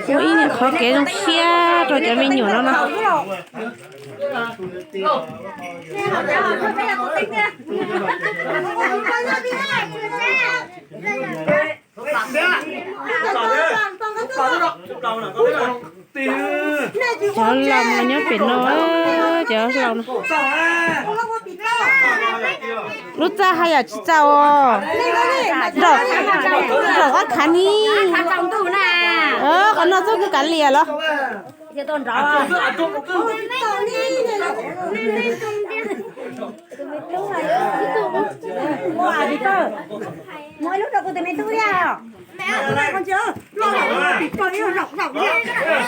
Ua ib qho kev zoo siab rau cov me nyuam no no. Cov laus mas nyob pem no, cov laus no. Lub txaj haj yam tsis txaus os. Zaum ob khav ni. Qhov no txoj kws kav liam los?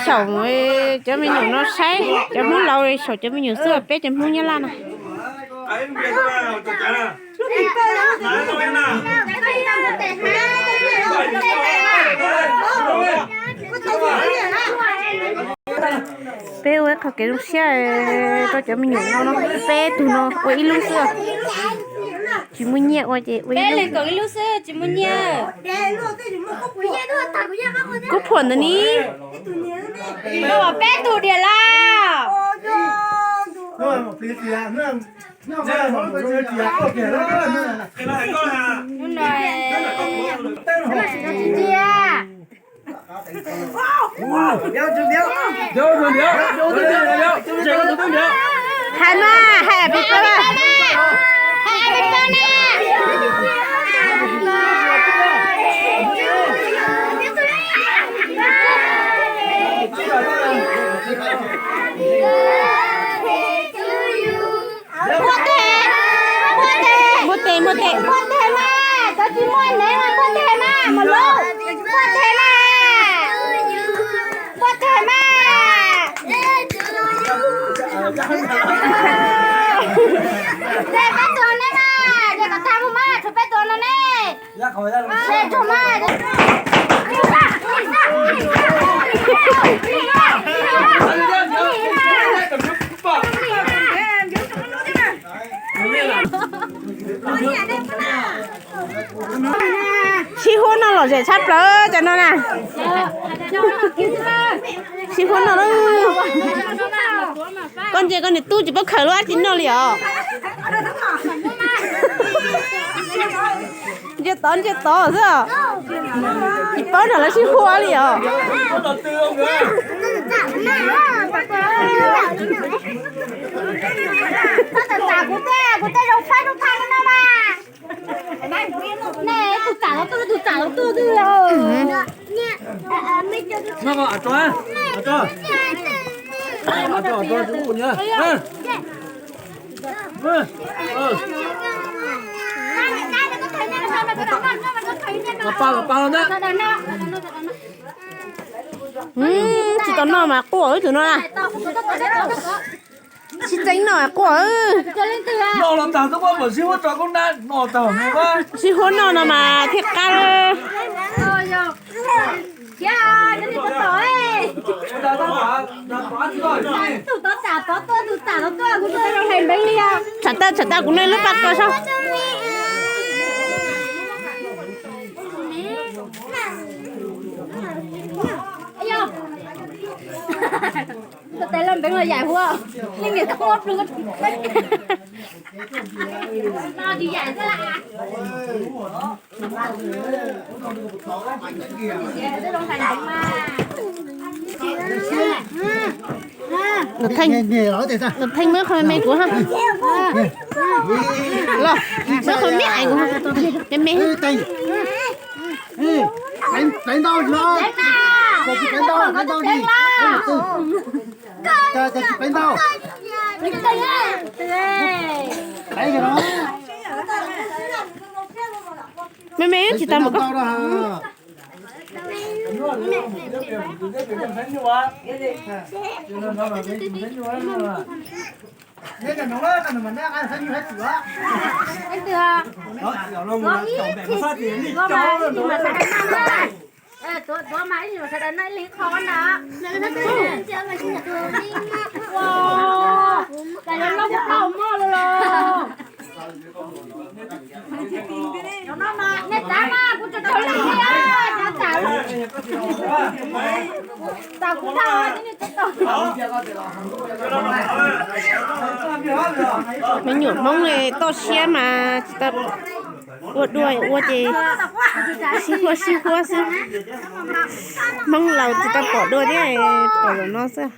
Xyaum cov me nyuam no saib cov Hmoob laus, xyaum cov me nyuam xwb, peb cov Hmoob Nyab Laj no. Peb ua ib qho kev zoo siab rau cov me nyuam no no, peb tug no ua ib lub xwb. Tsis muaj nyiaj ua ces ua ib lub. Peb leeg koom ib lub xwb tsis muaj nyiaj. Kuv phuam ntawd ni. Peb tug diam lawm. Hais mas, hais peb pab mas. Npua tes, npua tes, npua tes mas, cov tsis muaj nev mas npua tes mas, mas lub, npua tes mas, npua tes mas. Ces peb tus neb mas, ces kom tag mus mas, tshuav peb tus no ne. Sib huab noj lom zem tshaj plaws cov no na. Sib huab noj lawm. Koj ntsia koj niam tub tsis paub khaws lub dab tsi noj li os. Ntsia tod ntsia tod xwb os. Tsis paub nrog lawv sib huab li os. Nej tus tsam los tuaj, tus tsam los tuaj twg. Tsis tau noj mas quaj ib tug no na. Tsis txeeb noj quaj. Noj los tag twb muab pom sib huab tso koob nab noj tag. Sib huab noj no mas thiaj qab. Tsam tawm tsam tawm kuv noj lub paj kaus saib. Tes loj npeev los yaim huab, leej niam koj muab plhu. Nws theej, nws theej muab qhov me me kuv ha. Los, muab qhov me me kuv ha. Me me. Pleev ntau, pleev ntau, pleev ntau, pleev ntau. Me me tsis tau mus koj. Me nyuam Hmoob toj siab mas tsis tau ua dua, ua ces sib huab sib huab xwb. Hmoob laus tsis tau pom dua thiab, pom zaum no xwb.